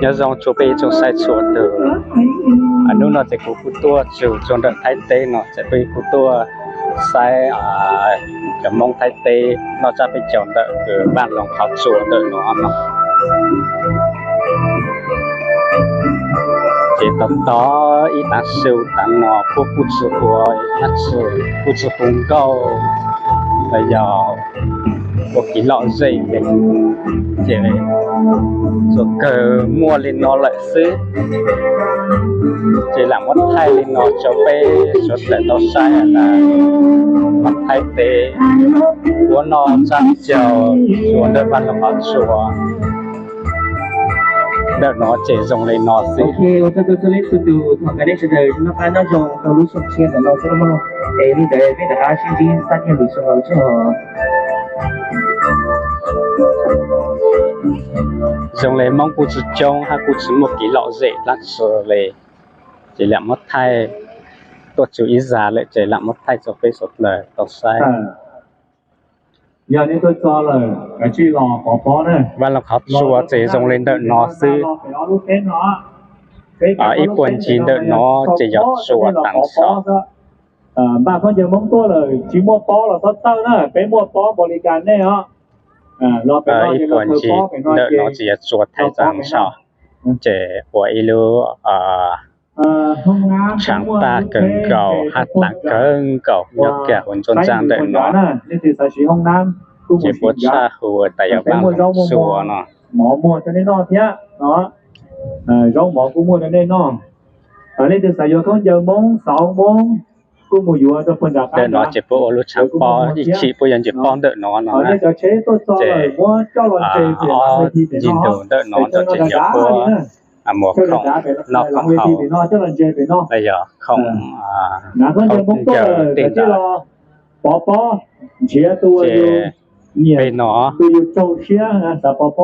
Nyob zoo txhua peb tsoom saib txhua tus. Hnub no ces kuv kuj tuaj txug txug ntawm Thaib teb no ces peb kuj tuaj saib cov Hmoob Thaib teb noj tsab peb caug ntawm Vaj Loog Qhov Tsua ntawm no no. Ces tos tos ib tav su tav no puab kuj tsi ua dab tsi, kuj tsi hu nkauj los yog ua kev lom zem li, ces tsuas kawg muaj li no lawm xwb. Ces lam muab thaij li no rau peb sawv daws tau saib hais tias Hmoob Thaib teb puab noj tsab caug ua ntawm Vaj Loog Qhov Tsua ntawm no ces zoo li no xwb. Ok, ua tsaug rau txhua leej txhua tus, thov kom nej sawv daws noj qab nyob zoo rau lub xyoo tshiab ntawm no xwb mog. Es li ntawd peb rov qab sib ntsib xab nyiaj lwm zaus tso. Zoo li Hmoob kuj tsi coob hab kuj tsi muaj kev lom zem dlaab tsi li, ces lam muab thaij tuaj txug ib zag lawm ces lam muab thaij rau peb sawv daws tau saib. Yog nej tuaj txog lawm kav tsij los pov pob na. Vaj Loog Qhov Tsua ces zoo li ntawm no xwb. Ib puag ncig ntawm no ces yog tsua tag nrho. Npaj khaub ncaws Hmoob tuaj lawm tsis muaj pob los txhob txhawj na, peb muaj pob npaum li cas nej os. Ib puag ncig ntawm no ces yog tsua tag nrho, ces ua ib lub tshav tag kawg nkaus hab tag kawg nkaus nyob kiag huv nruab nrab ntawm no. Ces puab tshaj hu tas yog Vaj Loog Tsua no. Zaub mov kuj muaj rau nej noj. Leej twg xav yuav khaub ncaws Hmoob, xauv Hmoob kuj mus yuav rau puag nram qab. Ntawm no ces puab ua lub tshav pob, ib chim puab yuav nce pob ntawm no no na. Ces ob ncig ntug ntawm no ces yog puab muag khoom noj khoom haus los yog khoom khaub ncaws tej ntawd. Ces peb no,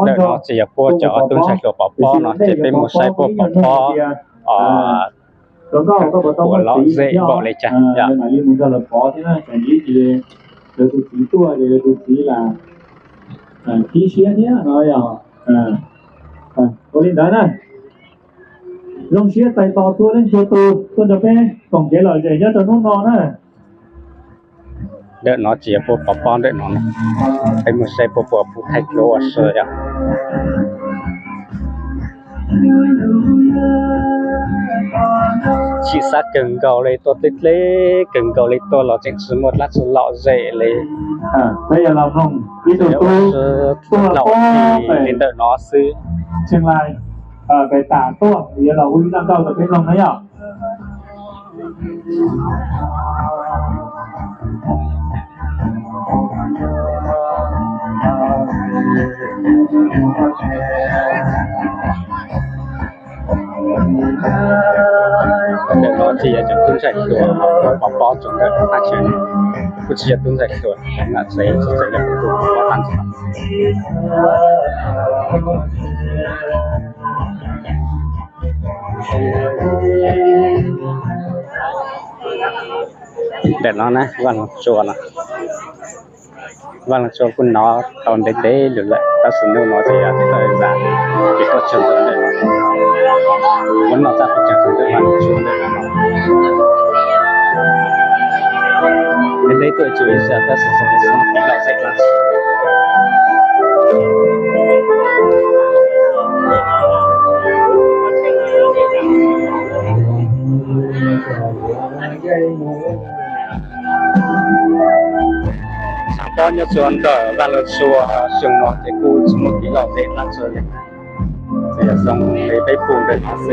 ntawm no ces yog puab cov tub ntxhais hluas pov pob no ces peb mus saib puab pov pob ua lom zem npaum li cas. Ua li ntawd na, zoo siab txais tos txhua leej txhua tus tuaj nrog peb koom kev lom zem nyob rau hnub no na. Ntawm no ces yog puab pov pob ntawm no, peb mus saib puab puas pub thaij duab ua si yom. Chim xav kawg nkaus li, tuaj deb deb kawg nkaus li, tuaj los tseem tsis muaj dlaab tsi lom zem li. Peb yuav los mloog ib tug tub tuaj pob pem li ntawm no xwb. Tseem lais pem tam tuaj yuav los hu ib zaj nkauj rau peb mloog na yom. Ntawm no ces yog cov tub ntxhais hluas pov pob rau ntawm thaj chaw no, kuj tsis yog tub ntxhais hluas, nam tsev tsis tseem yog kuj pov pob tag nrho. Ntawm no na, Vaj Loog Tsua no, Vaj Loog Tsua kuj nov tau ntev ntev lawm, tab sis hnub no ces yog tawm zam ces tuaj txog ntawm no, muab noj tsab peb caug ntawm Vaj Loog Tsua ntawm no. Ntev ntev tuaj txug ib zag tab sis zoo li xwb kev lom zem dlaab tsi. Tshav pob nyob txhua ntawm Vaj Loog Tsua xyoo no ces kuj tsis muaj kev lom zem dlaab tsi li, tsuas yog zoo li peb pum ntawm no xwb.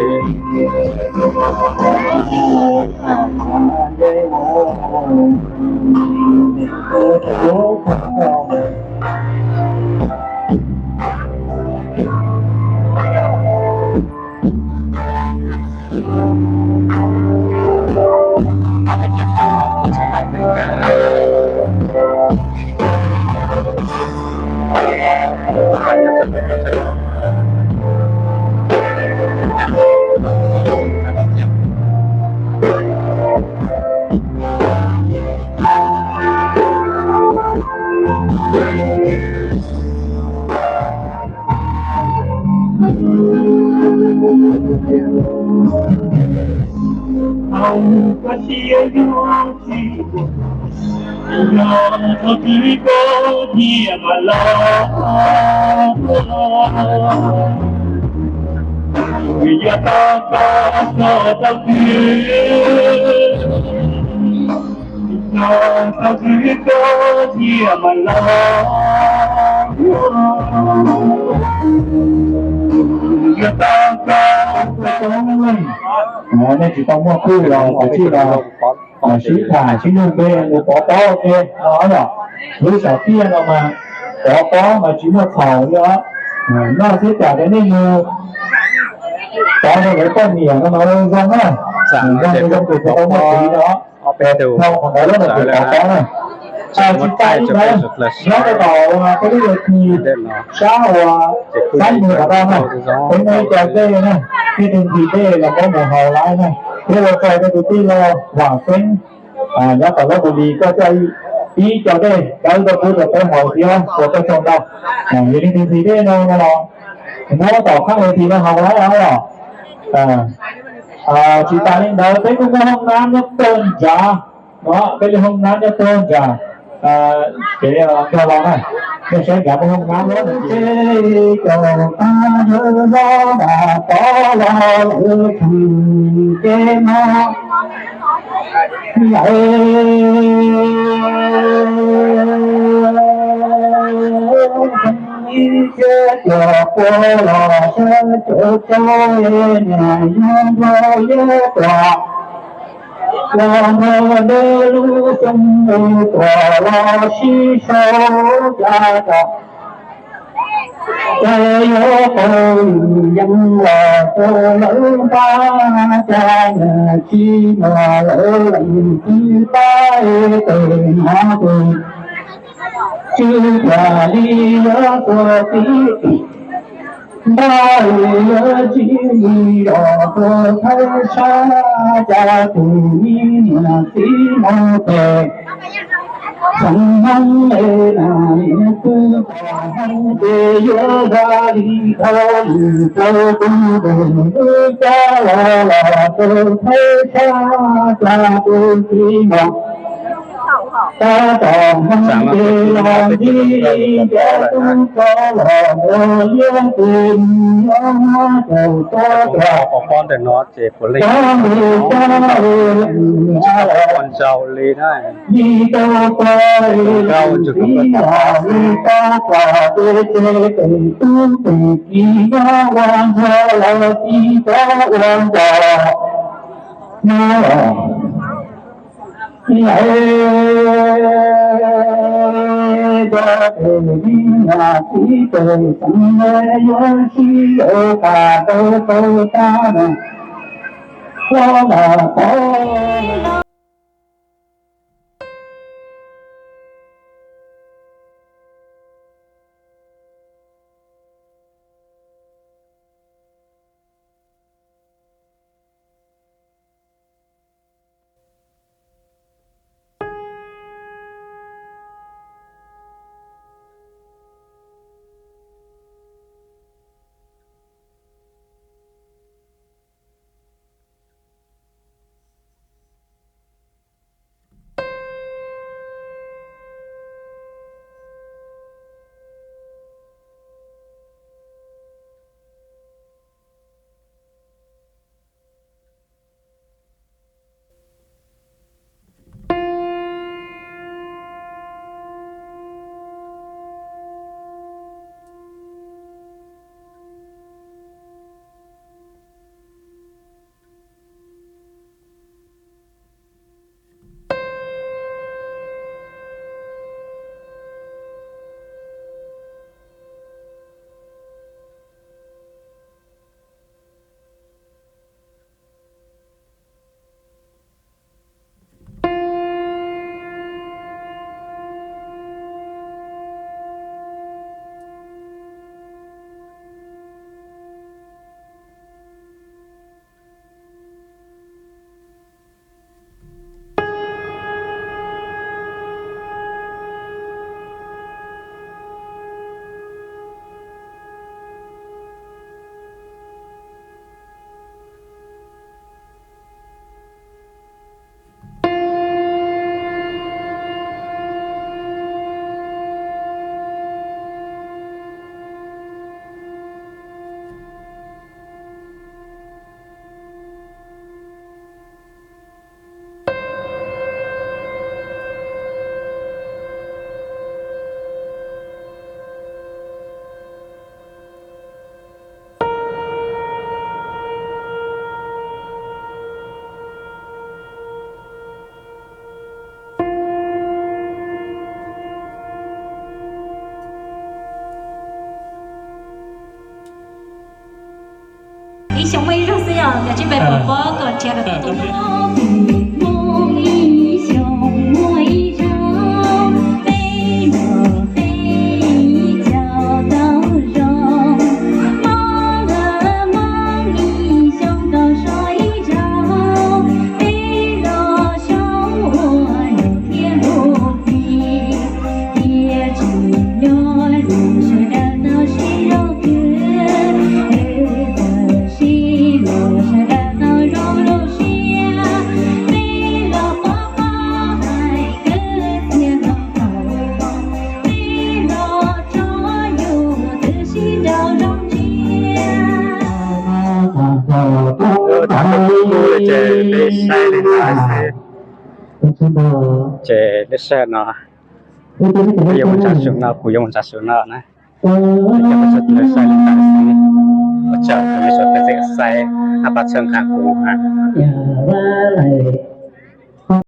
Nej tsis tau muaj kwj los kav tsij los sib tham sib nug npe mus pov pob ua ke no yom. Lub sam tiaj no mas pov pob mas tsis muaj txhaum li os. Noj xwb tsam rau nej mus pov rau lawv poj niam no mas zoo na. Zoo ces zoo tus tsis tau muaj txiv no. Dhau qhov ntawd lawm no ces pov pob na. Tsis tas li ntawd, nyob rau tom peb lub ua thi sab uas sab mus tom no na, peb muaj ib co dej na, tej tug ntxim dej los muab mus haus laib na, thiab ua tsaug rau tus tij laug Vam Xeeb nyob tom Lab Npus Lis koj coj ib co dej dawb tuaj pub rau peb haus thiab ua koj tsaug ntau. Yog leej twg ntxim dej no no los muab tom qab ua thi no haus laib os. Tsis tas li ntawd peb kuj muaj hoob nab nyob puag nrad no, peb li hoob nab nyob puag nrad kev nrog los na, nej saib nrad muaj hoob nab no. Ces cov tag yawg los nram tod los lawm tseem ces no. Ib txhia cov quas los sawv cov cov niam yog nrog liab tuam los nrog deb lub xyoo tuam los sib sau cas tom ces yuav tau yees los rau lawv npaj cas niam tsis muaj lawv leej twg pab tes no tes tsis tas li yuav tuag tib npaj yuav tsis li los tuag thawj sab cas tus me niam txiv no tes xeem Hmoob es na niam twb pom Hmoob ces yuav dag li dhau lwm rau tus ntawm wb cab los los rau thawj sab cas tus txiv no tab tom Hmoob ces los ntxim ncav tub rog los ua liab tes nyob rau tod rau cov ntawm no ces puav leej cov ntawm cov ntawm ua ntsauj li na. Yig tau pab nkauj ntsuag txiv los li pab kom tes tes tes tub tes kiv nyob ua ntsauj los txiv cov ua ntsauj no los. Lawv cov tes me niam txiv tes xeem yuav sib yuav tas rau tau tag na. Los los tod. Ib xyoo muaj ib zaug xwb yom, cov tsis peb puas paub kom nrhiav kom tau. Ib xyoo muaj ib zaug, peb los peb caug tau zoo, mob los mob ib xyoo tau so ib zaug, peb los so ua nus thiab ua plig, thiaj tsis nyob li sawv daws tau sib zog kawg, tau sib los sawv daws tau zoo lub siab, peb los pov pob hais kawg thiaj los tau, peb los tso yus twb sib nraus zoo ntsia. Thaum twg ces peb saib li ntawd xwb. Ces lub sij hawm no peb yuav mus tsa su no, kuv yuav mus tsa su no na. Ces peb saib li ntawd xwb. Ua tsaug rau nej sawv daws tseem saib, hab pab txhawb nqa kuv na.